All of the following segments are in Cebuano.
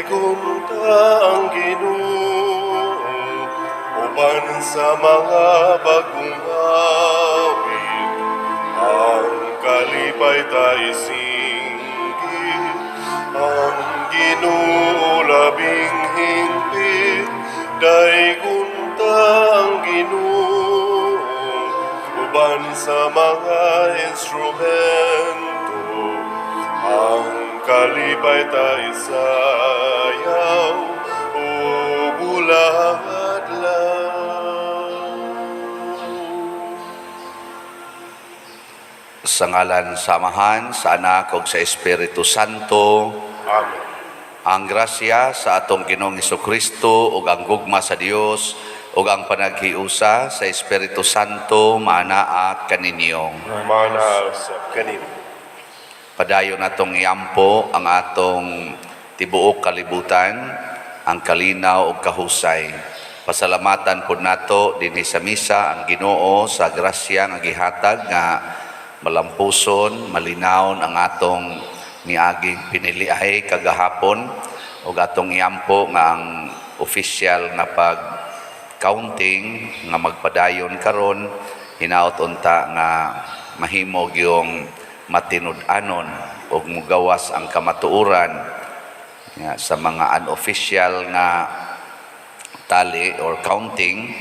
Daygon ta ang Ginoo uban sa mga bagong awit, ang kalipay ta isinggit, ang Ginoo labing hingpit. Daygon ta ang Ginoo uban sa mga instrumento, ang kalipay ta isayaw o buladlaw. Sa ngalan sa Amahan, sa Anak ug sa Espiritu Santo. Amen. Ang grasya sa atong Ginoong Kristo ug ang gugma sa Dios ug ang panaghiusa sa Espiritu Santo maanaa kaninyo. Maanaa sab kanimo. Padayon natong iampo ang atong tibuok kalibutan, ang kalinaw ug kahusay. Pasalamatan pud nato dinhi sa misa ang Ginoo sa grasya nga gihatag nga malampuson, malinawon ang atong miaging piniliay kagahapon ug atong iampo nga ang official nga pag counting nga magpadayon karon, hinaot unta nga mahimo gyung matinud-anon ug mugawas ang kamatuoran nga sa mga unofficial nga tally or counting.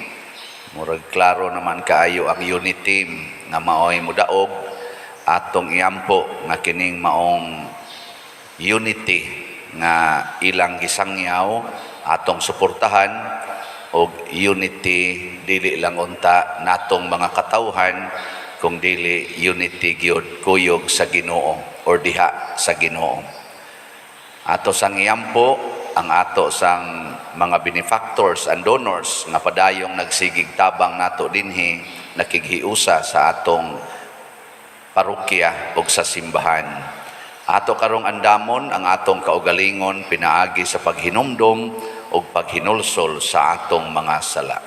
Murag klaro naman kaayo ang unit team nga maoy mudaog. Atong iampo nga kining maong unity nga ilang gisangyaw atong suportahan, og unity dili lang unta natong mga katawhan kung dili unity gyud kuyog sa Ginoo or diha sa Ginoo. Ato sang iampo ang ato sang mga benefactors and donors nga padayong nagsigig tabang nato dinhi, nakighiusa sa atong parokya ug sa simbahan. Ato karong andamon ang atong kaugalingon pinaagi sa paghinumdom ug paghinulsol sa atong mga sala.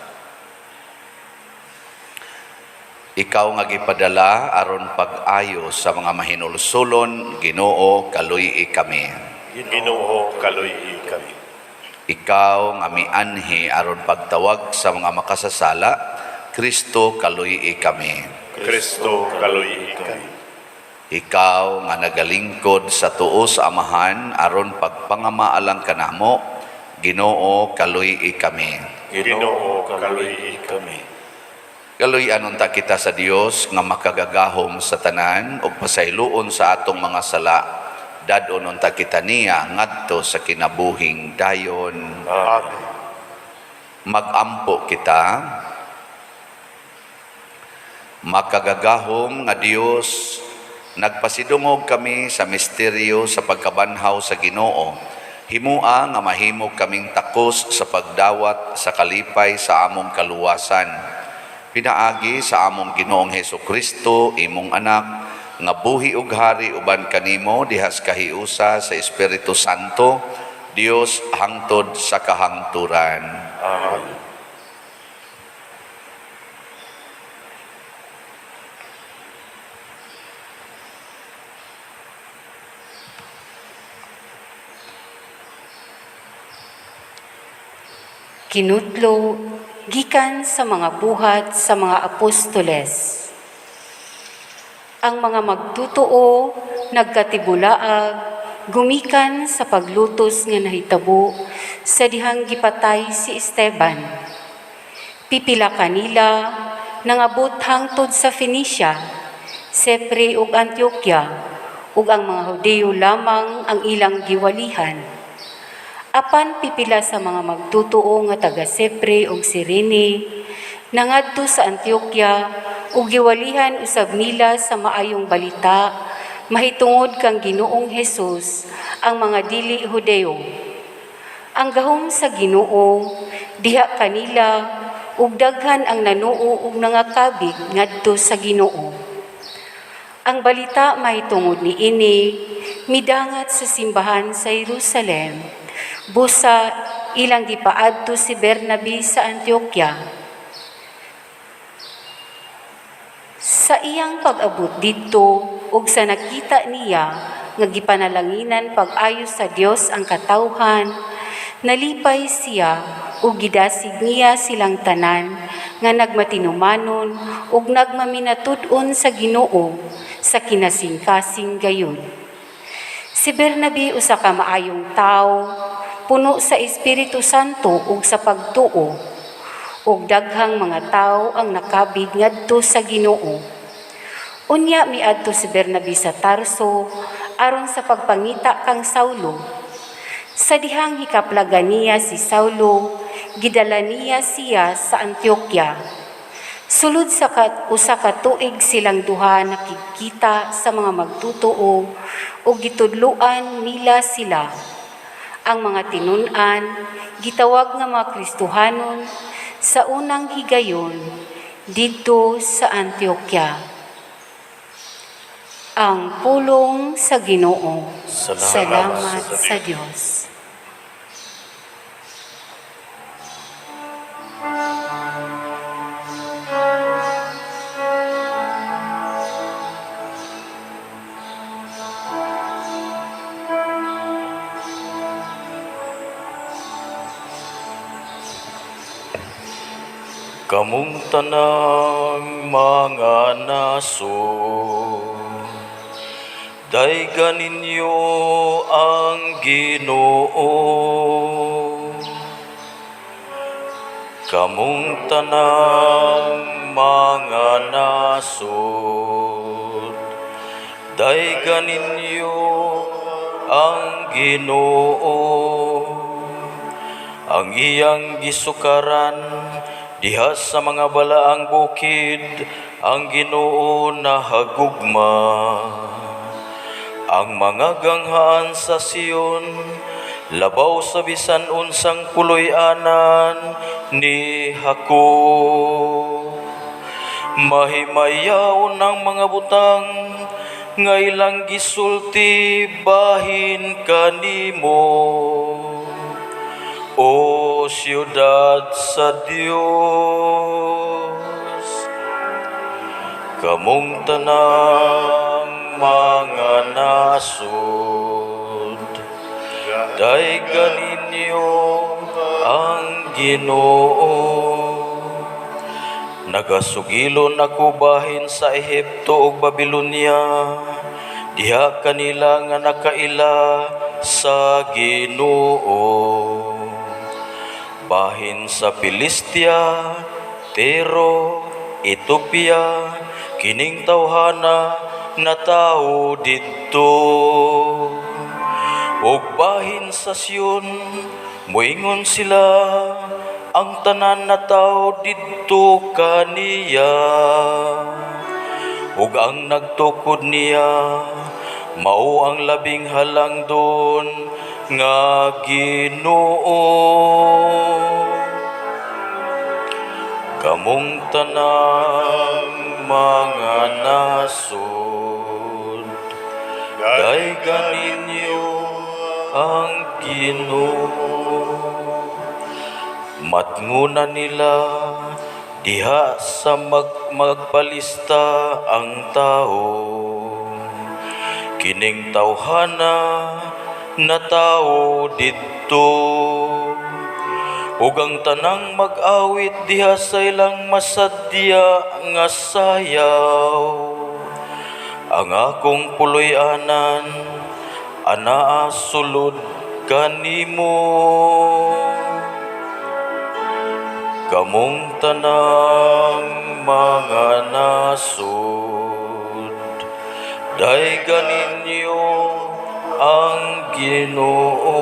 Ikaw nga gipadala aron pag-ayo sa mga mahinulsulon, Ginoo, kaluy-i kami. Ginoo, kaluy-i kami. Ikaw nga mianhi aron pagtawag sa mga makasasala, Kristo, kaluy-i kami. Kristo, kaluy-i kami. Ikaw nga nagalingkod sa tuo sa Amahan aron pagpangamaalang kanamo, Ginoo, kaluy-i kami. Ginoo, kaluy-i kami. Kaluy-an unta kita sa Dios nga makagagahom sa tanan ug pasayloon sa atong mga sala. Dad-on unta kita niya ngadto sa kinabuhing dayon. Amen. Magampo kita. Makagagahom nga Dios, nagpasidungog kami sa misteryo sa pagkabanhaw sa Ginoo. Himua nga mahimo kaming takos sa pagdawat sa kalipay sa among kaluwasan. Pinaagi sa among Ginoong Heso Kristo, imong anak, nga buhi ug hari uban kanimo dihas kahiusa sa Espiritu Santo, Dios hangtod sa kahangturan. Amen. Kinutlo gikan sa mga Buhat sa mga Apostoles. Ang mga magtutoo nagkatibulaag gumikan sa paglutos nga nahitabo sa dihang gipatay si Esteban. Pipila kanila nangabot hangtod sa Phoenicia, Sepre ug Antioquia, ug ang mga Hudeo lamang ang ilang giwalihan. Apan pipila sa mga magtutoo nga taga Sepre ug Sirene nangadto sa Antioquia ug giwalihan usab nila sa maayong balita mahitungod kang Ginoong Hesus ang mga dili Hudeo. Ang gahom sa Ginoo diha kanila ug daghan ang nanuo ug nangakabig ngadto sa Ginoo. Ang balita mahitungod niini midangat sa simbahan sa Jerusalem. Busa ilang gipaadto si Bernabe sa Antioquia. Sa iyang pag-abot didto ug sa nakita niya nga gipanalanginan pag-ayo sa Dios ang katawhan, Nalipay siya ug gidasig niya silang tanan nga nagmatinumanon ug nagmaminatud-on sa Ginoo sa kinasingkasing gayud. Si Bernabe usa ka maayong tawo, puno sa Espiritu Santo ug sa pagtuo, ug daghang mga tawo ang nakabig ngadto sa Ginoo. Unya miadto si Bernabe sa Tarso aron sa pagpangita kang Saulo. Sa dihang hikaplagan niya si Saulo, gidala niya siya sa Antioquia. Sulod sa 1 ka tuig silang duha nakigkita sa mga magtutoo ug gitudloan nila sila. Ang mga tinun-an gitawag nga mga Kristohanon sa unang higayon didto sa Antioquia. Ang pulong sa Ginoo. Salamat Salamat sa sa Dios. Kamong tanang mga nasod, daygan ninyo ang Ginoo. Kamong tanang mga nasod, daygan ninyo ang Ginoo. Ang iyang gisukaran diha sa mga balaang bukid, ang Ginoo nahagugma. Ang mga ganghaan sa Sion, labaw sa bisan unsang puloy-anan ni Jacob. Mahimayaon ang mga butang nga ilang gisulti bahin kanimo, O siyudad sa Dios. Kamong tanang mga nasod, daygan ninyo ang Ginoo. Nagasugilon ako bahin sa Ehipto ug Babilonia, diha kanila nga nakaila sa Ginoo. Bahin sa Filistia, Tiro, Ethiopia, kining tawhana na tao didto. Ug bahin sa Sion, moingon sila, ang tanan na tao didto kaniya. Ug ang nagtukod niya, mao ang labing halangdon nga Ginoo. Kamong tanang mga nasod, daygan ninyo ang Ginoo. Matnguna nila diha sa magpalista ang tao. Kining tawhana na tao didto. Ug ang tanang mag-awit diha sa ilang masadya nga sayaw. Ang akong puloy-anan anaa sulod kanimo. Kamong tanang mga nasod, daygan ninyo ang Ginoo.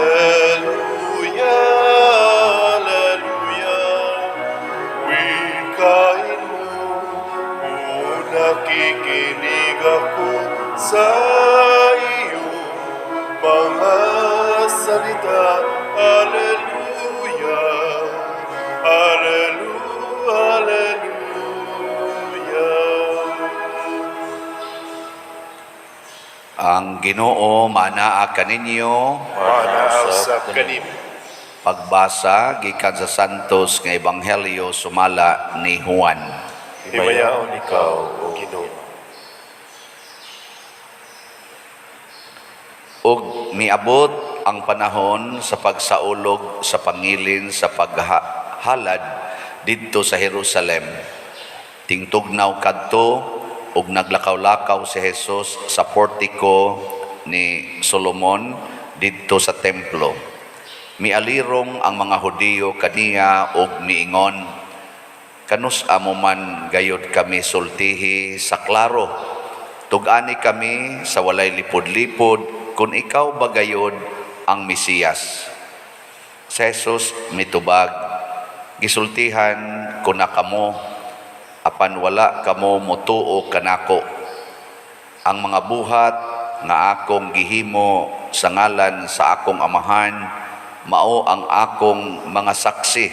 Alleluia, Alleluia. Wikain mo, o nakikinig ako sa iyong mga salita. Alleluia, Alleluia, Alleluia. Ang Ginoo manaa kaninyo. Manaa usab kanimo. Pagbasa gikan sa Santos nga Ebanghelyo sumala ni Juan. Himayaon ikaw, O Ginoo. Ug miabot ang panahon sa pagsaulog sa pangilin sa paghalad didto sa Jerusalem. Tingtugnaw kadto ug naglakaw-lakaw si Jesus sa portiko ni Solomon didto sa templo. Mialirong ang mga Hudiyo kaniya ug miingon, "Kanus-a mo man gayod kami sultihi sa klaro? Tug-ani kami sa walay lipod-lipod kung ikaw ba gayod ang Mesiyas." Si Jesus mitubag, "Gisultihan ko na kamo, apan wala kamo motuo kanako. Ang mga buhat nga akong gihimo sa ngalan sa akong Amahan mao ang akong mga saksi.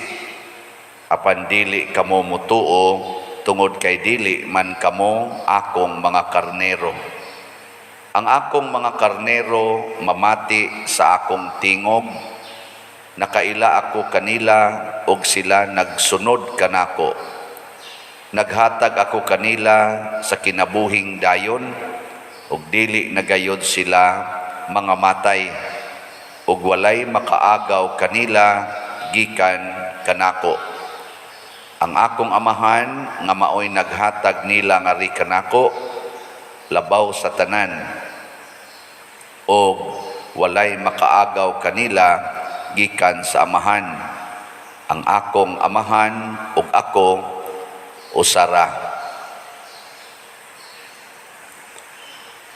Apan dili kamo motuo tungod kay dili man kamo akong mga karnero. Ang akong mga karnero mamati sa akong tingog. Nakaila ako kanila ug sila nagsunod kanako. Naghatag ako kanila sa kinabuhing dayon ug dili na gayod sila mga matay ug walay makaagaw kanila gikan kanako. Ang akong Amahan nga maoy naghatag nila ngari kanako labaw sa tanan ug walay makaagaw kanila gikan sa Amahan. Ang akong Amahan ug ako usa ra."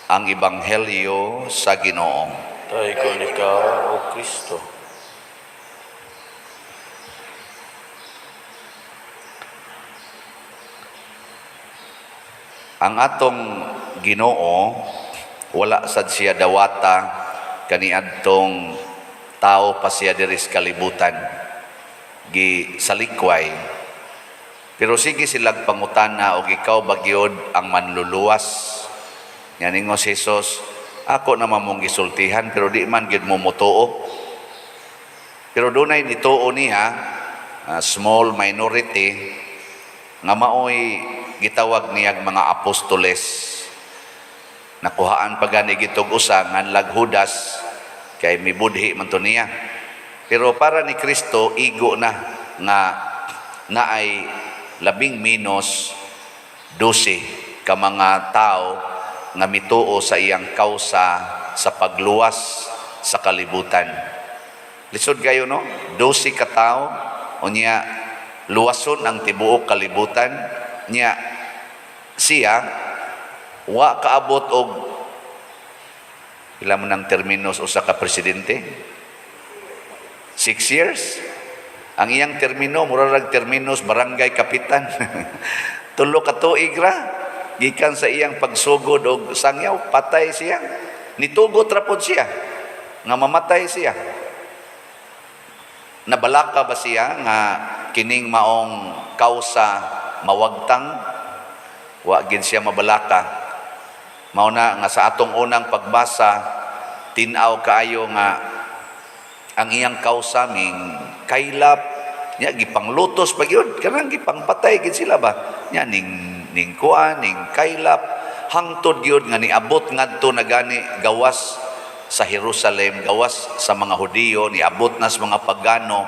Ang Ebanghelyo sa Ginoo. Dayogon ikaw, O Kristo. Ang atong Ginoo, wala sad siya dawata kaniadtong tao pa siya diri sa kalibutan, gi salikway. Pero sige silag pangutana og ikaw ba gyud ang manluluwas? Nya ningon si Jesus, "Ako naman mong gisultihan pero di man gyud mo motuo." Pero dunay nituo niya, small minority nga maoy gitawag niyag mga apostoles. Nakuhaan pa gani gitog usa nganlag Judas kay mibudhi man to niya. Pero para ni Kristo, igo na nga naay labing minos 12 ka mga tao nga mituo sa iyang kausa sa pagluwas sa kalibutan. Lisod kayo, no? 12 ka tao, unya luwason ang tibuok kalibutan niya. Siya wa kaabot og pila man ang terminos usa ka presidente? 6 years. Ang iyang termino mura rag terminos barangay kapitan, 3 ka tuig ra. Gikan sa iyang pagsugod og sangyaw, patay siya. Nitugot ra pod siya nga mamatay siya. Nabalaka ba siya nga kining maong kausa mawagtang? Wa gid siya mabalaka. Mao na nga sa atong unang pagbasa, tin-aw kaayo nga ang iyang kausa ming kaylap nya, gipanglutos pa gyud, kanang gipangpatay gid sila ba nya, ning kuan, ning kaylap, hangtod gyud nga niabot ngadto na gani gawas sa Jerusalem, gawas sa mga Hudiyo, niabot na sa mga pagano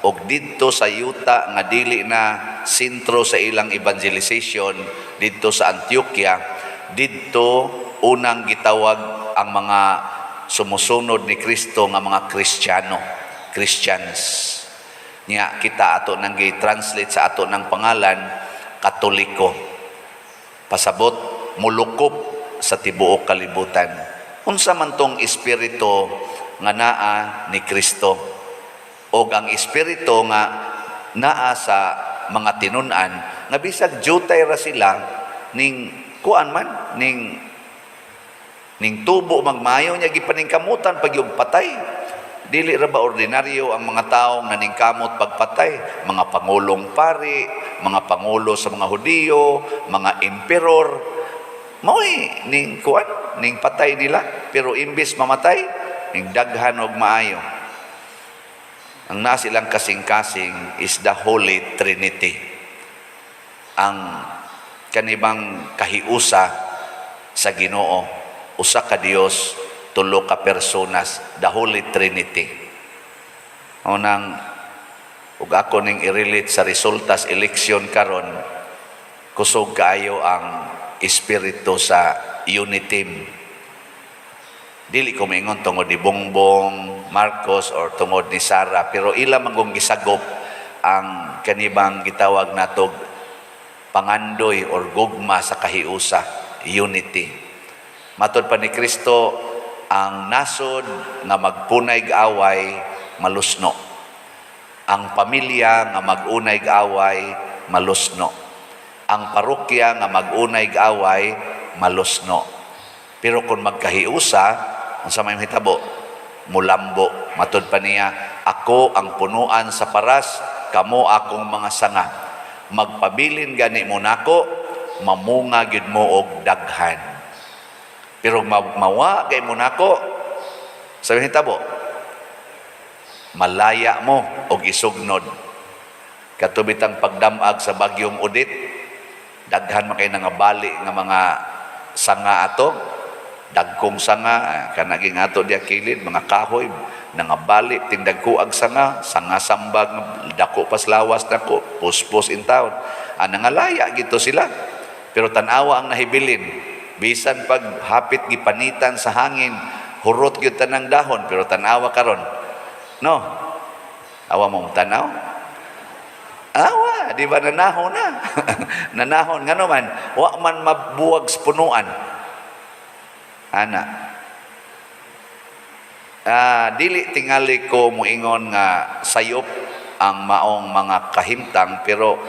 og didto sa yuta nga dili na sentro sa ilang evangelization, didto sa Antioquia. Didto unang gitawag ang mga sumusunod ni Kristo nga mga Kristiyano, Christians. Nya kita, ato nang gi-translate sa ato ng pangalan, Katoliko. Pasabot, mulukop sa tibuok kalibutan. Unsa man tong espiritu nga naa ni Kristo? Og ang espiritu nga naa sa mga tinun-an nga bisag jutay ra sila, ning kuan man, ning tubo magmayo niya, gipaningkamutan pag yung patay. Dili ra ba ordinaryo ang mga taong naningkamot pagpatay? Mga pangulong pari, mga pangulo sa mga Hudiyo, mga emperor. Mao'y ning kuan, ning patay nila, pero imbis mamatay, ning daghan og maayo. Ang naa silang kasing-kasing is the Holy Trinity. Ang kanibang kahiusa sa Ginoo, usa ka Dios, tulo ka personas, the Holy Trinity. Unang ug ako ning i-relate sa resulta sa eleksyon karon, kusog kaayo ang espiritu sa unity. Dili ko maingon tungod ni Bongbong Marcos or tungod ni Sara, pero ila man gong gisagop ang kanibang gitawag natog pangandoy or gugma sa kahiusa, unity. Matod pa ni Kristo, ang nasod nga magpunay away malusno. Ang pamilya nga mag-unay away malusno. Ang parokya nga mag-unay away malusno. Pero kung magkahiusa, unsa may mahitabo? Mulambo. Matod pa niya, "Ako ang punuan sa paras, kamo akong mga sanga. Magpabilin gani mo nako, mamunga gyud mo og daghan. Pero mawa kay mo nako, sa mahitabo? Malaya mo og isugnod." Kato bitang pagdamag sa bagyong Odette, daghan man kay nangabali nga mga sanga ato, dagkong sanga, kanaging ato diya kilid, mga kahoy, nangabali, tindagko ag sanga, sanga sambag, dako pas lawas nako, puspos in town. Ah, nangalaya gito sila. Pero tanawa ang nahibilin, bisan pag hapit gipanitan sa hangin, hurot gyud tanang dahon, pero tanawa karon. No? Awa mo tanaw? Awa, di ba nanahon na? Nanahon ngano man, wa man mabuwag sa punuan. Ana. Ah, dili tingali ko muingon nga sayop ang maong mga kahimtang, pero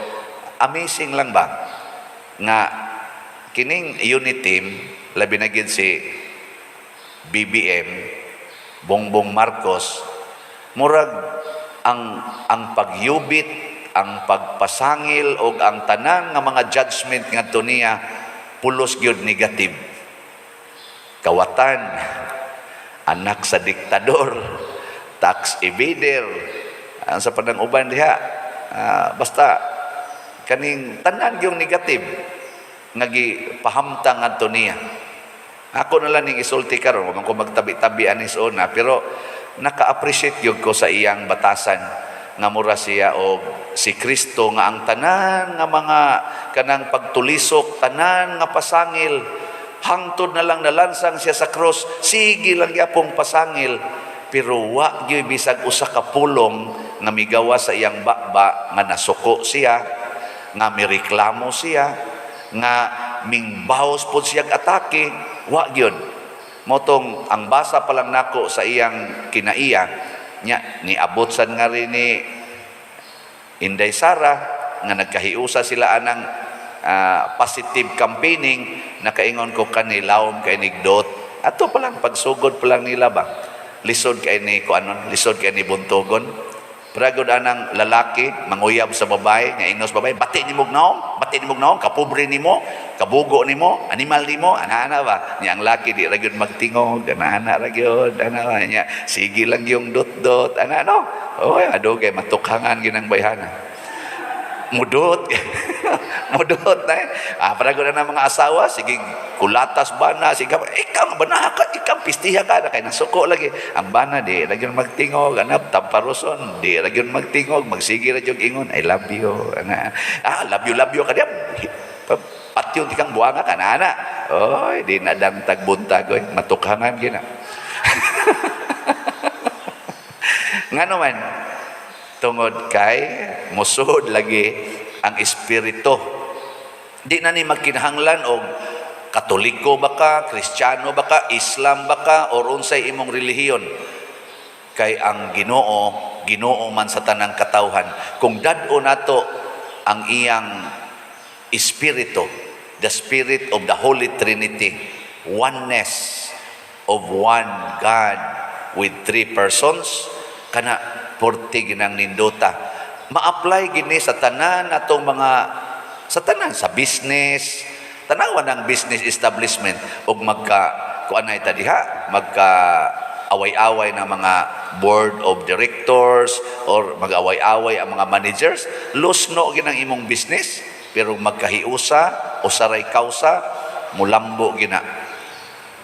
amazing lang ba nga kining unity team, labi na gid si BBM, Bongbong Marcos, murag ang pagyubit, ang pagpasangil og ang tanan nga mga judgment ngadto niya pulos gyud negative. Kawatan, anak sa diktador, tax evader, ang sa panang uban diha, basta kaning tanan yung negative nga gipahamtang ngadto niya. Ako na lang ning isulti karon, man ko magtabi-tabi anis una, pero naka-appreciate gyud ko sa iyang batasan nga mura siya og si Kristo nga ang tanan nga mga kanang pagtulisok, tanan nga pasangil, hangtod na lang nalansang siya sa cross, sige lang gyapong pasangil, pero wa gyud bisag usa ka pulong nga migawa sa iyang baba nga nasuko siya, nga mireklamo siya, nga mingbaos pod siyag atake, wa gyud. Motong ang basa pa lang nako sa iyang kinaiya nya, niabot sad nga rin ni Inday Sara nga nagkahiusa sila anang positive campaigning, nakaingon ko kani lawom kay nigdot ato pa lang, pagsugod pa lang nila ba, lisod kay ni kuanon, lisod kay ni buntogon. Pragod anang lalaki manguyab sa babae nga ingnos babae, "Bati nimo naong, bati nimo naong, kapobre nimo, kabugo nimo, animal nimo," ana-ana ba. Nya ang laki di ra gyud magtingog, ana-ana ra gyud, ana ba nya, sige lang yung dot-dot, ana no. Oy, adugay matukhangan ginang bayhana. Mudot. Mudot na eh. Ah, para na mga asawa, sige, kulatas bana, sige, ikaw, banaha ka, ikaw, pistiha ka, na kay nasuko lagi. Ang bana, di, lagi magtingog, anap, tamparoson, di, lagi magtingog, magsige ra yung ingon, "I love you," ana. Ah, love you ka diyan. Patyon ti kang buwanga ka na, ana. Oy, di na dantag buntag, oy, matukhangan gina. Nga naman, tungod kay musod lagi ang espiritu. Di na ni magkinahanglan og Katoliko ba ka, Kristiyano ba ka, Islam ba ka, or unsay imong relihiyon. Kay ang Ginoo, Ginoo man sa tanang katawhan. Kung dad-o nato ang iyang espiritu, the spirit of the Holy Trinity, oneness of one God with three persons, kana porti ginang nindota. Ma-apply gini sa tanan atong mga sa tanan sa business, Tanawa ng business establishment ug magka kuan na ita diha, magka away-away ng mga board of directors or mag-away-away ang mga managers, lusno ginang imong business. Pero magkahiusa, usaray kausa, mulambo gina.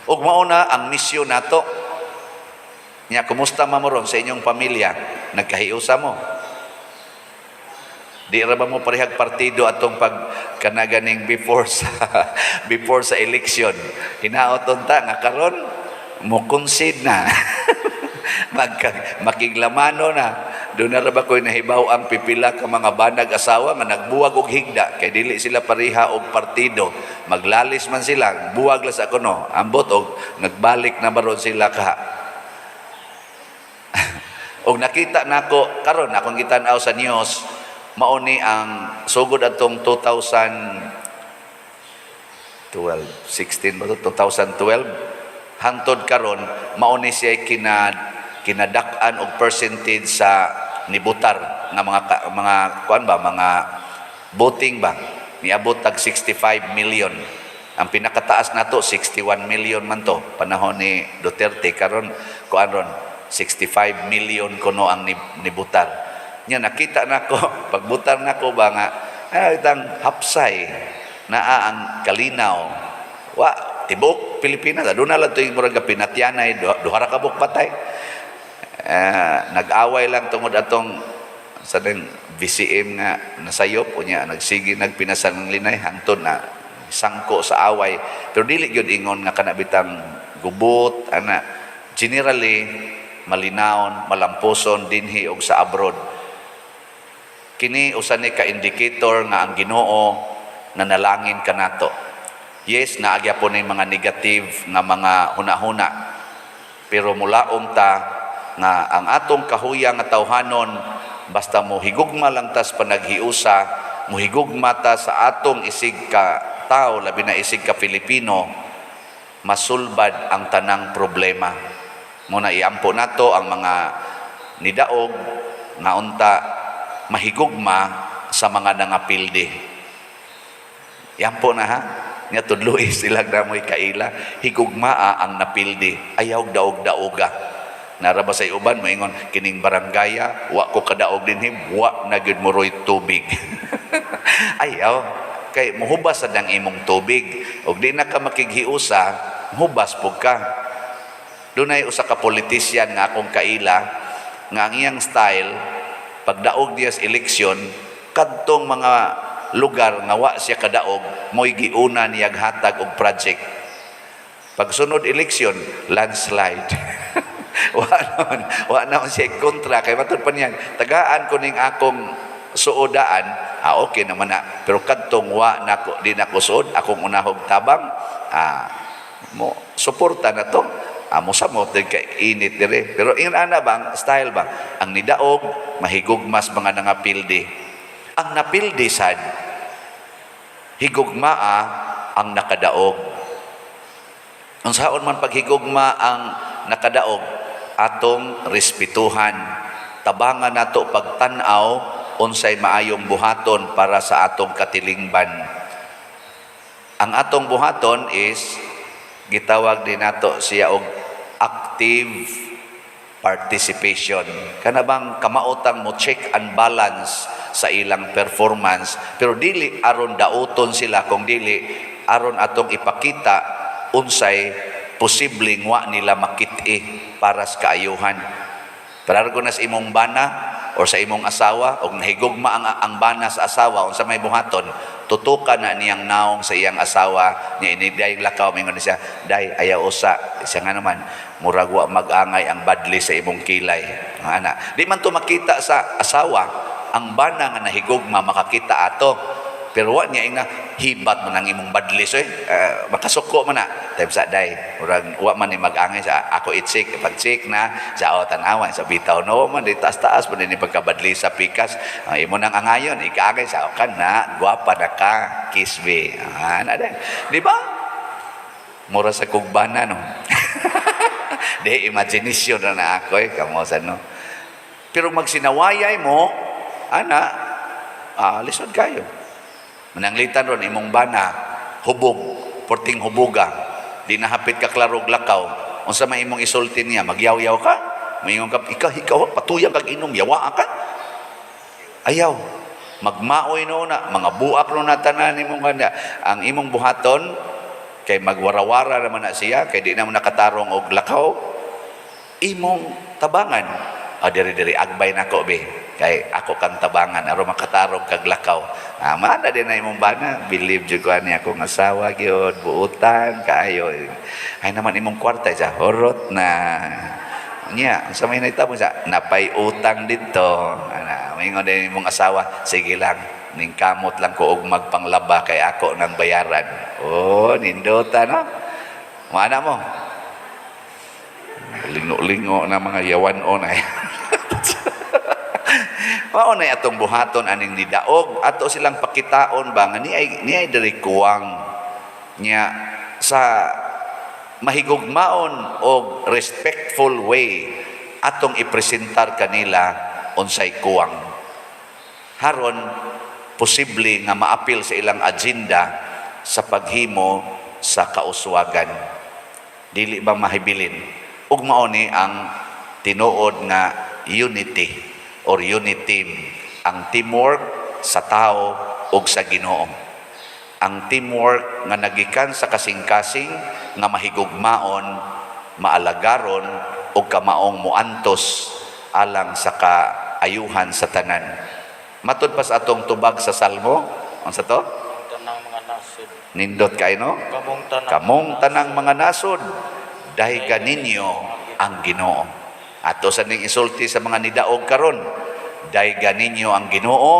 Ug mao na ang misyon nato. Nya, kumusta man mo ron sa inyong pamilya? Nagkahiusa mo? Di ra ba mo parehag partido atong pag kanaganing before sa election? Hinaot unta nga karon mo concede na. Magka, makiglamano na. Doon na ra ba ko'y nahibaw ang pipila ka mga banag asawa nga nagbuwag og higda kay dili sila pareha og partido. Maglalis man sila, buwag la sa kuno. Ambot og nagbalik na baron sila ka. Og nakita nako karon, akong gitan-aw sa news, mao ni ang sugod atong 2012, 16 ba to? 2012 hangtod karon, mao ni siya kinadak-an og percentage sa nibutar nga mga kuan ba, mga voting ba, niabot tag 65 million. Ang pinakataas nato 61 million man to panahon ni Duterte. Karon kuan ron, 65 million kuno ang nibutar nya. Nakita nako pagbutar nako ba nga ay itang hapsay naa ang kalinaw, wa tibok Pilipinas. Aduna lang tuig murag pinatyanay, duha ra ka buok patay. Eh, nag-away lang tungod atong sa ding VCM nga nasayop, unya nagsige nagpinasan ng linay hangtod na sangko sa away. Pero dili gyud ingon nga kana bitang gubot ana. Generally malinawon, malampuson dinhi og sa abroad. Kini usa ni ka indicator nga ang Ginoo nanalangin kanato. Yes, naa gyapon ni mga negative nga mga hunahuna, pero mulaom ta nga ang atong kahuya nga tawhanon, basta mo higugma lang tas panaghiusa, mohigugma ta sa atong isig ka tao, labi na isig ka Filipino, masulbad ang tanang problema. Muna iampo nato ang mga nidaog nga unta mahigugma sa mga nangapildi. Iampo na ha. Nga tudloi sila na mo'y kaila, higugmaa ang napildi, ayaw daog-daoga. Nara ba sa uban moingon, "Kining barangaya wa ko kadaog dinhi, wa na gyud mo roy tubig." Ayaw, kay muhubas sa dang imong tubig ug di na ka makighiusa, hubas pug ka. Dunay usa ka politician nga akong kaila nga ang iyang style pagdaog niya sa eleksyon, kadtong mga lugar nga wa siya kadaog, mo'y giuna niyag hatag og project. Pagsunod eleksyon, landslide. Wa naman siya kontra kay matud pa niya, "Tagaan ko ning akong suodaan, ah, okay naman na. Pero kadtong wa nako, di nako suod, akong unahog tabang, ah, mo suporta na to." Ah, mo samot din kay init dire. Pero ingon ana bang style ba? Ang nidaog mahigugmas mga nangapildi. Ang napildi sad higugmaa ang nakadaog. Unsaon man paghigugma ang nakadaog? Atong respetuhan. Tabangan nato pagtan-aw unsay maayong buhaton para sa atong katilingban. Ang atong buhaton is gitawag din nato siya og active participation. Kana bang kamaotang mo check and balance sa ilang performance, pero dili aron dauton sila, kung dili aron atong ipakita unsay posibleng wa nila makit-i para sa kaayuhan. Parargo na sa imong bana or sa imong asawa, og nahigugma ang bana sa asawa, unsa may buhaton? Tutukan na niyang naong sa iyang asawa niya. Ini day lakaw, mingon siya, "Day, ayaw usa." Siya nga naman, "Murag wa mag-angay ang badli sa imong kilay." Ana di man to makita sa asawa. Ang bana nga nahigugma makakita ato, pero wa niya ingna, "Hibat man ang imong badlis oy." Makasuko man na time sa, "Day, murag wa man ni mag-angay sa ako i-check." Pag-check na sa o tanawa sa bitaw, no man di taas-taas man ni pagkabadli sa pikas. Imo nang angayon, ikaangay sa kan na, "Gwapa na ka, kiss me." Ah, na di ba? Mura sa kugbana, no? Di imagination na na ako eh, kamo sa no. Pero magsinawayay mo ana, ah, lisod kayo. Mananglitan ron imong bana. Hubog, porting hubuga. Di na hapit ka klarog lakaw. Unsa may imong isulti niya? Magyaw-yaw ka? Maingon ka, ikaw, ikaw, patuyang kag inom, yawa ka? Ayaw. Magmaoy no na, mga buak no na tanan imong kanya. Ang imong buhaton, kay magwarawara naman na siya, kay di na mo nakatarong og lakaw, imong tabangan. Ah, diri diri agbay nako be. Kay ako kang tabangan aron makatarong kag lakaw. Ah, mana din na imong bana, believe jud ko ani akong asawa gyud, buutan kaayo. Ay naman imong kwarta sa horot na. Nya, sa may nahitabo sa napay utang dito. Ana, maingon din imong asawa, sige lang, ning kamot lang ko og magpanglaba kay ako nang bayaran. Oh, nindota no. Mana mo? Lingo-lingo na mga yawan-on ay. Mao na atong buhaton aning nidaog ato silang pakitaon ba nga niay diri kuwang nya sa mahigugmaon og respectful way atong ipresentar kanila unsay kuwang, haron posible nga maapil sa ilang agenda sa paghimo sa kauswagan, dili ba mahibilin. Ug mao ni ang tinuod nga unity or unity team, ang teamwork sa tao ug sa Ginoo, ang teamwork nga nagikan sa kasing-kasing nga mahigugmaon, maalagaron ug kamaong muantos alang sa kaayuhan sa tanan. Matud pa sa atong tubag sa Salmo, unsa to? Tanang mga nasod. Nindot kay no? Kamong tanang. Kamong tanang mga nasod, dayga ninyo ang Ginoo. Ato sa ning isulti sa mga nidaog karon, dayga ninyo ang Ginoo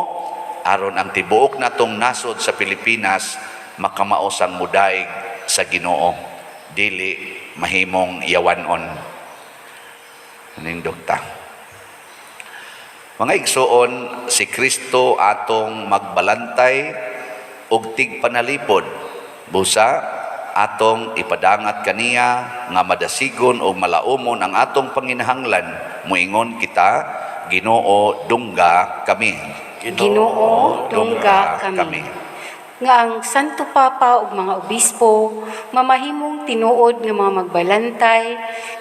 aron ang tibuok natong nasod sa Pilipinas makamaos ang mudaig sa Ginoo, dili mahimong yawanon. Ning dokta. Mga igsuon, si Kristo atong magbalantay ug tigpanalipod. Busa atong ipadangat kaniya nga madasigon o malaumon ang atong panginahanglan. Muingon kita, Ginoo, dungga kami. Ginoo, dungga kami. Nga ang Santo Papa ug mga obispo mamahimong tinuod nga mga magbalantay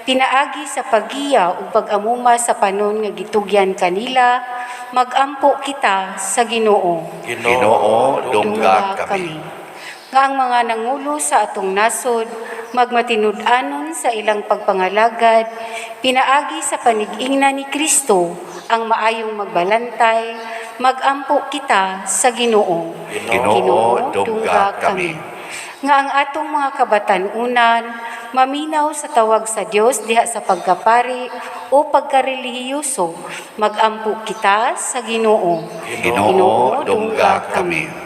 pinaagi sa paggiya ug pag-amuma sa panon nga gitugyan kanila, magampo kita sa Ginoo. Ginoo, dungga kami. Nga ang mga nangulo sa atong nasod magmatinud-anon sa ilang pagpangalagad pinaagi sa panig-ingna ni Kristo ang maayong magbalantay, magampo kita sa Ginoo. Ginoo, dungga kami. Nga ang atong mga kabatan-unan maminaw sa tawag sa Dios diha sa pagkapari o pagkarelihiyoso, magampo kita sa Ginoo. Ginoo, dungga kami.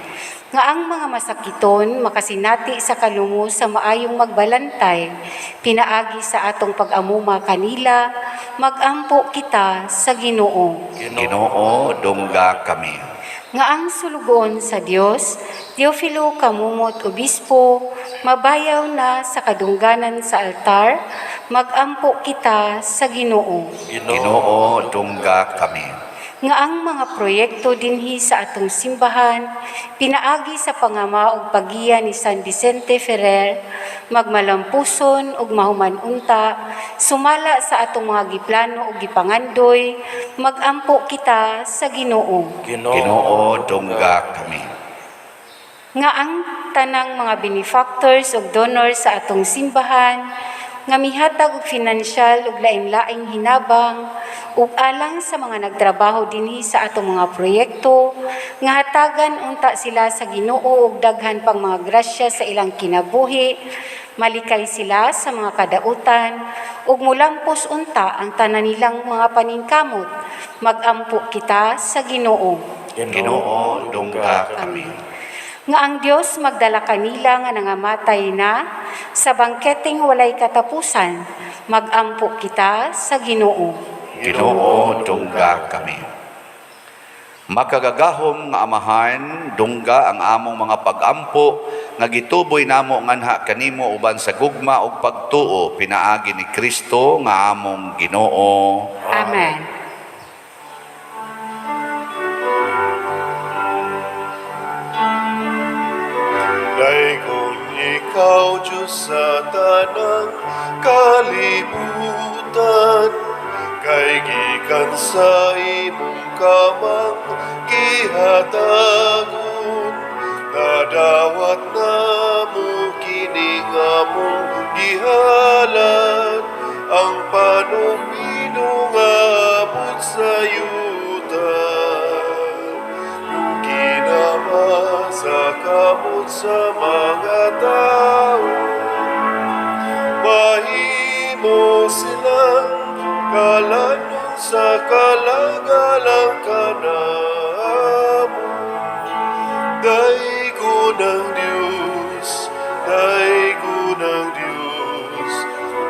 Nga ang mga masakiton makasinati sa kalungo sa maayong magbalantay pinaagi sa atong pag-amuma kanila, magampo kita sa Ginoo. Ginoo, dungga kami. Nga ang sulugoon sa Dios, Teofilo Camomot Obispo, mabayaw na sa kadungganan sa altar, magampo kita sa Ginoo. Ginoo, dungga kami. Nga ang mga proyekto dinhi sa atong simbahan pinaagi sa pangama ug paggiya ni San Vicente Ferrer magmalampuson ug mahuman unta sumala sa atong mga giplano ug gipangandoy, magampo kita sa Ginoo. Ginoo, dungga kami. Nga ang tanang mga benefactors ug donors sa atong simbahan nga mihatag og finansyal ug lain-laing hinabang ug alang sa mga nagtrabaho dinhi sa atong mga proyekto, nga hatagan unta sila sa Ginoo og daghan pang mga grasya sa ilang kinabuhi, malikay sila sa mga kadautan ug mulampos unta ang tanan nilang mga paningkamot, magampo kita sa Ginoo. Ginoo, dungga kami. Nga ang Dios magdala kanila nga nangamatay na sa bangketeng walay katapusan, magampo kita sa Ginoo. Ginoo, dungga kami. Makagagahom nga Amahan, dungga ang among mga pagampo nga gituboy namo nganha kanimo uban sa gugma ug pagtuo pinaagi ni Kristo nga among Ginoo. Amen. Daygon Ikaw Diyos sa tanang kalibutan, kay gikan sa imong kamang gihatagon, nadawat namo kini nga among gihalad, ang panumino nga abot sa yuta. Yung kinama sa kamot sa mga tao, mahimo silang kalanon sa kalagalang kanamo. Daygon ang Diyos, daygon ang Diyos,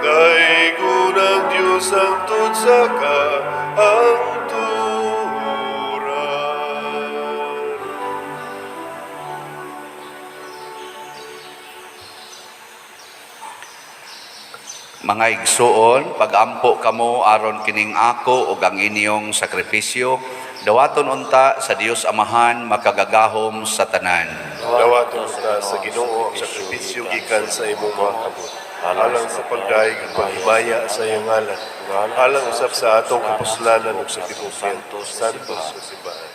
daygon ang Diyos hangtod sa kahangturan. Mga igsuon, pagampo kamo aron kining ako ug ang inyong sakripisyo, dawaton unta sa Dios Amahan makagagahom sa tanan. Dawaton ta sa Ginoo ang sakripisyo gikan sa imong mga kamot, alang sa pagdayeg ug paghimaya sa iyang ngalan, alang usab sa atong kapuslanan ug sa tibuok santos nga simbahan.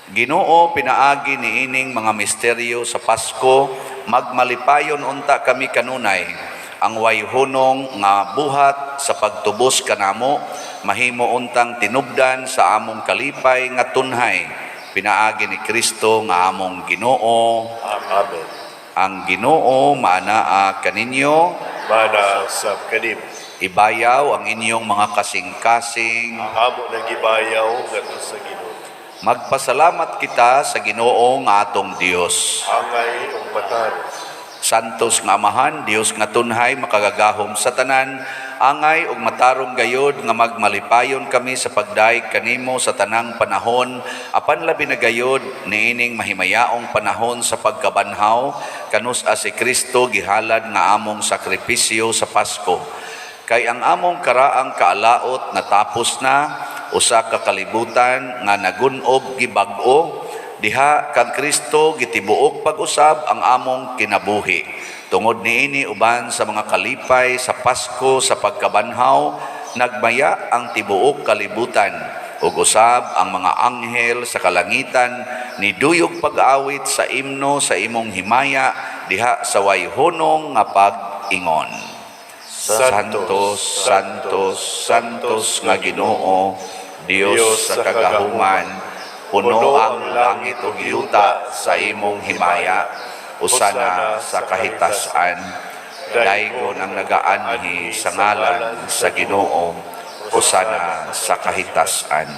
Ginoo, pinaagi niining mga misteryo sa Pasko, magmalipayon unta kami kanunay. Ang wayhunong nga buhat sa pagtubos kanamo, mahimo untang tinubdan sa among kalipay nga tunhay. Pinaagi ni Kristo nga among Ginoo. Amen. Ang Ginoo maanaa kaninyo, Maanaa sab kanimo. Ibayaw ang inyong mga kasing-kasing. Amo nang gibayaw ngadto sa Ginoo. Magpasalamat kita sa Ginoo nga atong Dios. Angay ug matarong. Santos nga Amahan, Dios nga tunhay, makagagahom sa tanan, angay ug matarong gayod nga magmalipayon kami sa pagdayeg kanimo sa tanang panahon, apan labi na gayod niining mahimayaong panahon sa pagkabanhaw, kanus-a si Kristo gihalad nga among sakripisyo sa Pasko. Kay ang among karaang kaalaot natapos na, usa ka kalibutan nga nagun-ob gibag-o, diha kang Kristo gitibuok pag-usab ang among kinabuhi. Tungod niini uban sa mga kalipay sa Pasko sa pagkabanhaw, nagmaya ang tibuok kalibutan ug usab ang mga anghel sa kalangitan niduyog pag-awit sa imno sa imong himaya diha sa wayhunong nga pag-ingon. Santos, Santos, Santos nga Ginoo, Dios sa kagahuman, puno ang langit ug yuta sa imong himaya, usana sa kahitasan. Daygon ang nagaanhi sa ngalan sa Ginoo, usana sa kahitasan.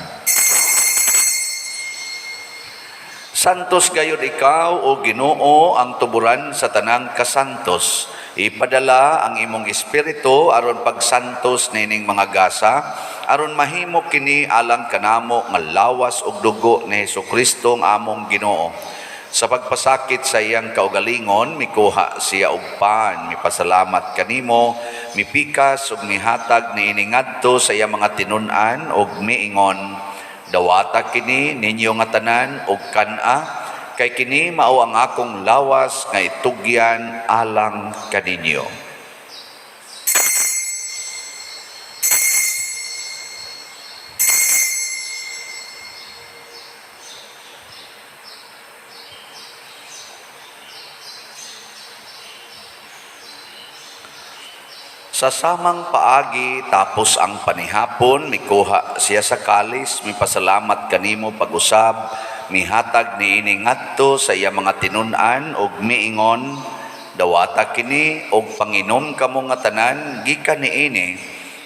Santos gayud ikaw o Ginoo ang tuburan sa tanang kasantos. Ipadala ang imong espiritu aron pagsantos nining mga gasa, aron mahimo kini alang kanamo nga lawas ug dugo ni Hesukristo ang among Ginoo. Sa pagpasakit sa iyang kaugalingon, mikuha siya og pan, mipasalamat kanimo, mipikas ug mihatag niini ngadto sa iyang mga tinun-an ug miingon, dawata kini ninyo nga tanan og kan-a, kay kini mao ang akong lawas nga itugyan alang kaninyo. Sa samang paagi, tapos ang panihapon, mikuha siya sa kalis, mipasalamat kanimo pag-usab, mihatag niini ngadto sa iya mga tinun-an ug miingon, dawata kini og panginom kamo nga tanan gikan niini,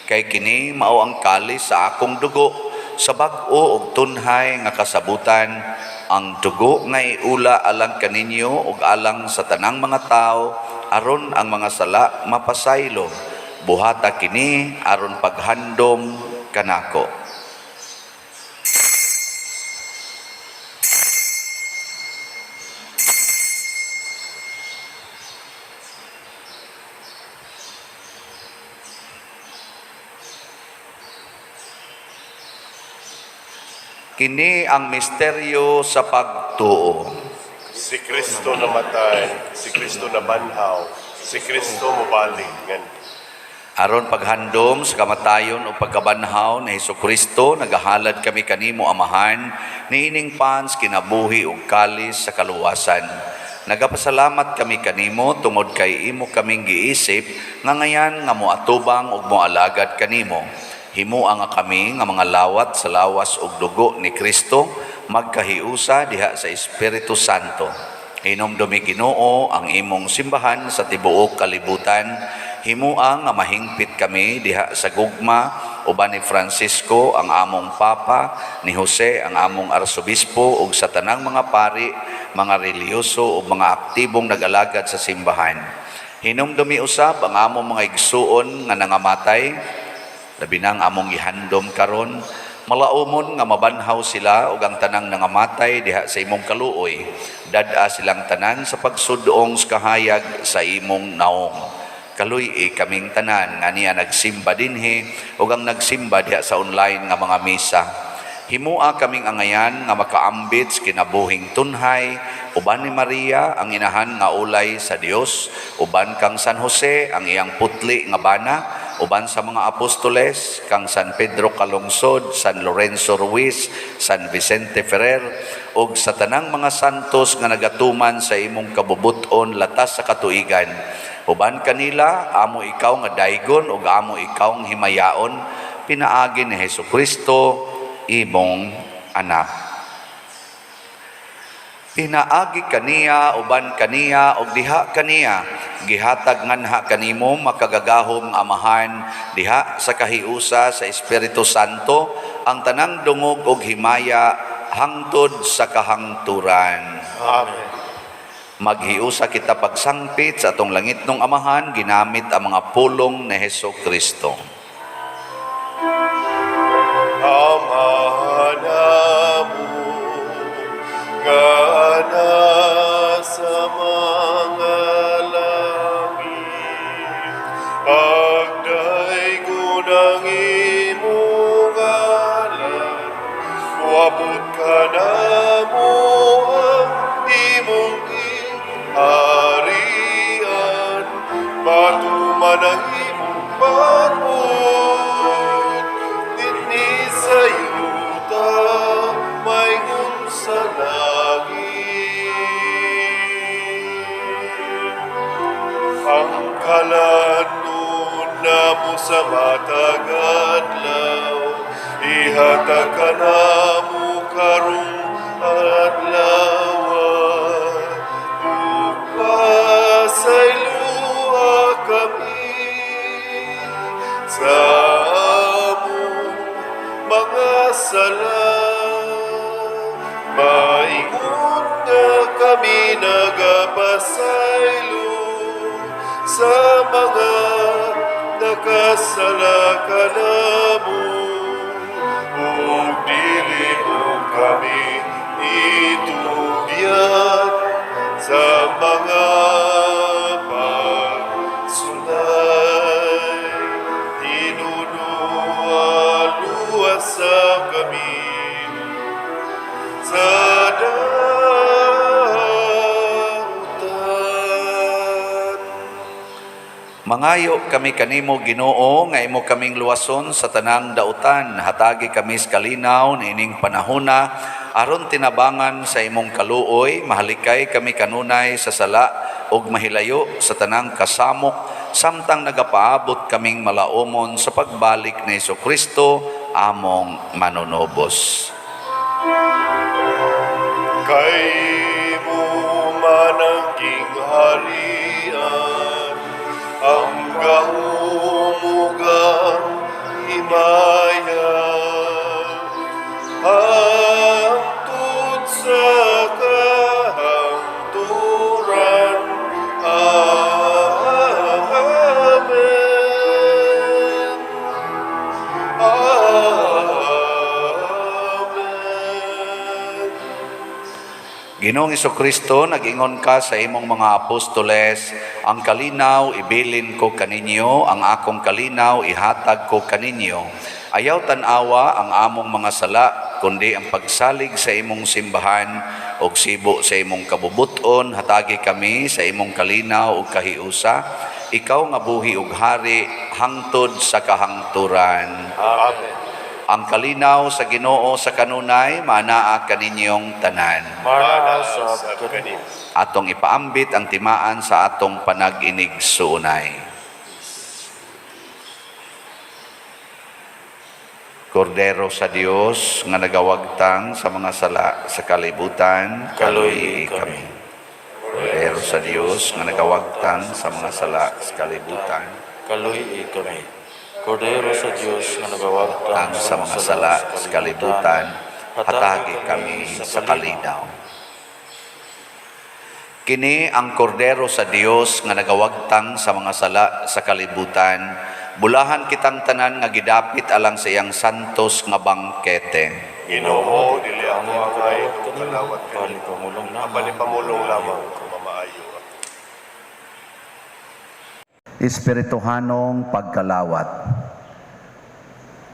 kay kini mao ang kalis sa akong dugo, sa bag-o og tunhay nga kasabutan, ang dugo nga iula alang kaninyo ug alang sa tanang mga tawo, aron ang mga sala mapasaylo. Buhata kini aron paghandom kanako. Kini ang misteryo sa pagtuo. Si Kristo namatay, si Kristo nabanhaw, Si Kristo mobalik ngan Aron paghandom sa kamatayon o pagkabanhaw ni Hesus Kristo, nagahalad kami kanimo, Amahan, niining pans kinabuhi ug kalis sa kaluwasan. Nagapasalamat kami kanimo tungod kay imo kaming giisip nga ngayan nga moatubang ug moalagad kanimo. Himua nga kami nga mga lawat sa lawas ug dugo ni Kristo magkahiusa diha sa Espiritu Santo. Hinumdumi, Ginoo, ang imong simbahan sa tibuok kalibutan. Himua nga mahingpit kami diha sa gugma uban ni Francisco ang among Papa, ni Jose ang among Arsobispo ug sa tanang mga pari, mga relihiyoso ug mga aktibong nag-alagad sa simbahan. Hinumdumi usab ang among mga igsuon nga nangamatay, labi na ang among gihandom karon, malaumon nga mabanhaw sila ug ang tanang nangamatay diha sa imong kaluoy. Dad-a silang tanan sa pagsudong sa kahayag sa imong naong. Kaluy-i kaming tanan nga niya nagsimba dinhi ug ang nagsimba diha sa online nga mga misa. Himua kaming angayan nga makaambit sa kinabuhing tunhay uban ni Maria ang inahan nga ulay sa Dios, uban kang San Jose ang iyang putli nga bana, uban sa mga apostoles, kang San Pedro Calungsod, San Lorenzo Ruiz, San Vicente Ferrer ug sa tanang mga santos nga nagatuman sa imong kabubut-on latas sa katuigan. Uban kanila, amo ikaw nga daygon ug amo ikaw nga himayaon pinaagi ni Hesus Kristo, imong anak. Pinaagi kaniya, uban kaniya, ug diha kaniya, gihatag nganha kanimo, makagagahom Amahan, diha sa kahiusa sa Espiritu Santo, ang tanang dungog ug himaya hangtod sa kahangturan. Amen. Maghiusa kita pagsangpit sa atong langitnong Amahan ginamit ang mga pulong ni Hesus Kristo. Ama namo nga nasa mga langit, pagdaygon ang imong ngalan, moabot kanamo ang imong gingharian, matuman ang imong pagbuot dinhi sa yuta maingon sa langit. Ang kalanon namo sa matag adlaw, ihatag kanamo karong adlaw, ug pasayloa kami sa among mga sala, maingon nga kami nagapasaylo sa mga nakasala kanamo, ug dili mo kami itugyan sa mga pagsulay. Hinunua, luwasa kami sa dautan. Mangayo kami kanimo, Ginoo, nga imo kaming luwason sa tanang dautan. Hatagi kami sa kalinaw niining panahona aron tinabangan sa imong kaluoy, mahalikay kami kanunay sa sala ug mahilayo sa tanang kasamok samtang nagapaabot kaming malaumon sa pagbalik ni Kristo among manunubos. Kay imo man ang gingharian, ang gahom ug ang himaya, hangtod sa kahangturan. Amen. Amen. Ginoong Kristo, nag-ingon ka sa imong mga apostoles, "Ang kalinaw ibilin ko kaninyo, ang akong kalinaw ihatag ko kaninyo." Ayaw tan-awa ang among mga sala, kundi ang pagsalig sa imong simbahan. Og sibo sa imong kabubuton, hatagi kami sa imong kalinaw ug kahiusa. Ikaw nga buhi ug hari hangtod sa kahangturan. Amen. Ang kalinaw sa Ginoo sa kanunay maanaa kaninyong tanan. Maanaa sab kanimo. Atong ipaambit ang timaan sa atong panag-inigsuonay. Kordero sa Dios nga nagawagtang sa mga sala sa kalibutan, Kaluy-i kami. Kordero sa Dios nga nagawagtang sa mga sala sa kalibutan, Kaluy-i kami. Kordero sa Dios nga nagawagtang ang sa mga sala sa kalibutan, hatagi kami sa kalinaw. Kini ang kordero sa Dios nga nagawagtang sa mga sala sa kalibutan. Bulahan kitang tanan nga gidapit alang sa iyang santos nga bangkete. Ginoo, dili ako angay kalawat Apan kanimo. ipamulong lamang. Apan ipamulong lamang kung mamaayo ako. Espirituhanong pagkalawat.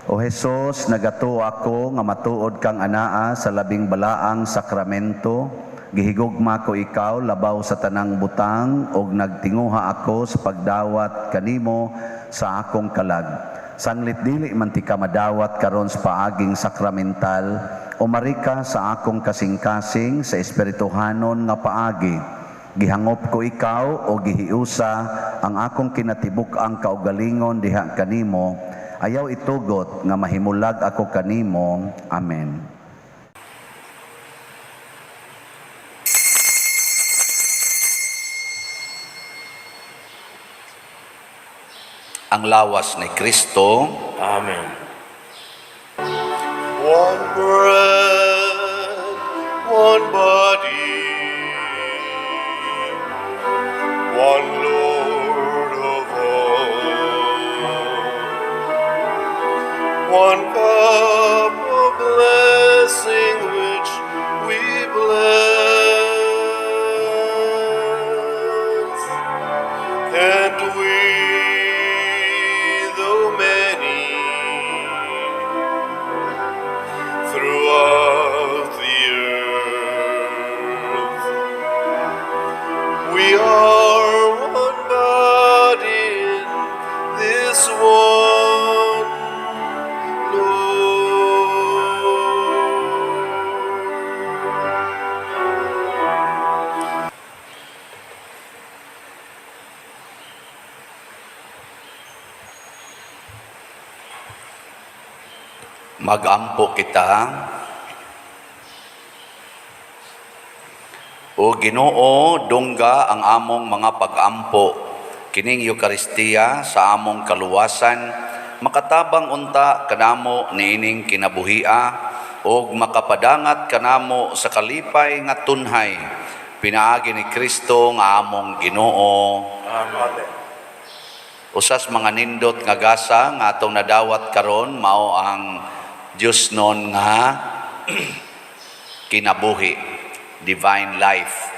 O Hesus, nagatuo ako nga matuod kang anaa sa labing balaang sakramento. Gihigugma ko ikaw labaw sa tanang butang ug nagtinguha ako sa pagdawat kanimo sa akong kalag. Sanglit dili man tika madawat karon sa paaging sakramental, umari ka sa akong kasing-kasing sa espirituhanon nga paagi. Gihangop ko ikaw o gihiusa ang akong kinatibuk-ang kaugalingon diha kanimo. Ayaw itugot nga mahimulag ako kanimo. Amen. Ang lawas ni Kristo. Amen. One bread, one body, one Lord of all, one cup of blessing which we bless, and we, though many, throughout the earth, we are one body in this one Lord. Magampo kita. O Ginoo, dungga ang among mga pagampo kining Eukaristiya sa among kaluwasan, makatabang unta kanamo niining kinabuhia ug makapadangat kanamo sa kalipay nga tunhay, pinaagi ni Kristo nga among Ginoo. Amen. Usas mga nindot nga gasa nga atong nadawat karon mao ang Dios non nga kinabuhi, divine life.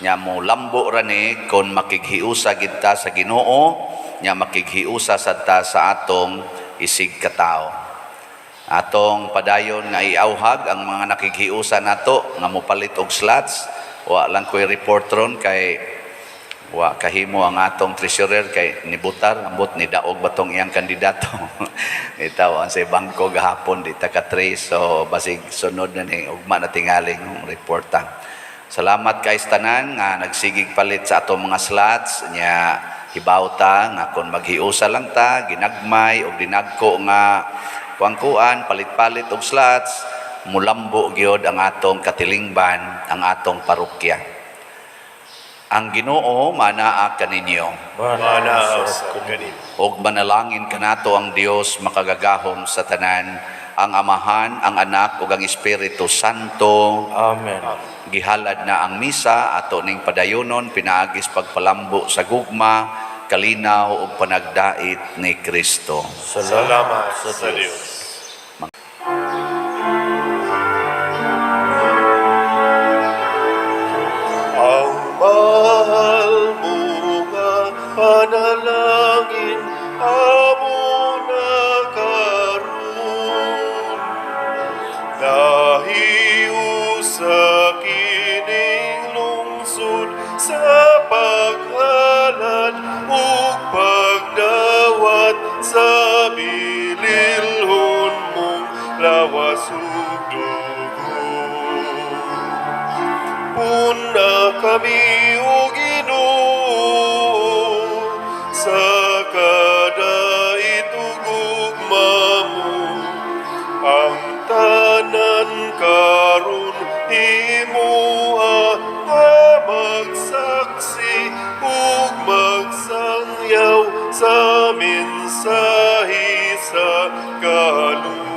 Nya mo lambo ra ni kon makighiusa gid ta sa Ginoo, nya makighiusa sad ta sa atong isig katawo. Atong padayon nga iauhag ang mga nakighiusa nato nga mopalit og slots. Wa lang ko'y report ron kay wa kahimo ang atong treasurer kay nibutar ambot ni daog batong iyang kandidato. Itaw ang sa bangko gahapon di ta ka-trace, so basig sunod na ni ugma na tingaling reporta. Salamat kay tanan nga nagsigig palit sa atong mga slots. Nya hibaw ta nga kon maghiusa lang ta ginagmay og dinagko nga kuang-kuan palit-palit og slots, mulambo gyud ang atong katilingban, ang atong parokya. Ang Ginoo manaa kaninyo. Mana sa kanimo. Og manalangin kanato ang Dios makagagahom sa tanan, ang Amahan, ang Anak ug ang Espiritu Santo. Amen. Gihalad na ang misa ato ning padayonon pinaagis pagpalambo sa gugma, kalinaw ug panagdait ni Kristo. Salamat sa Dios. Ang mahal mo nga panalangin amo na karon, nahiusa kita. Lawas ug dugo. Pun-a kami, O Ginoo, sa kadait ug gugma mo. Ang tanan karon imuha nga magsaksi ug magsangyaw sa mensahe sa kaluwasan.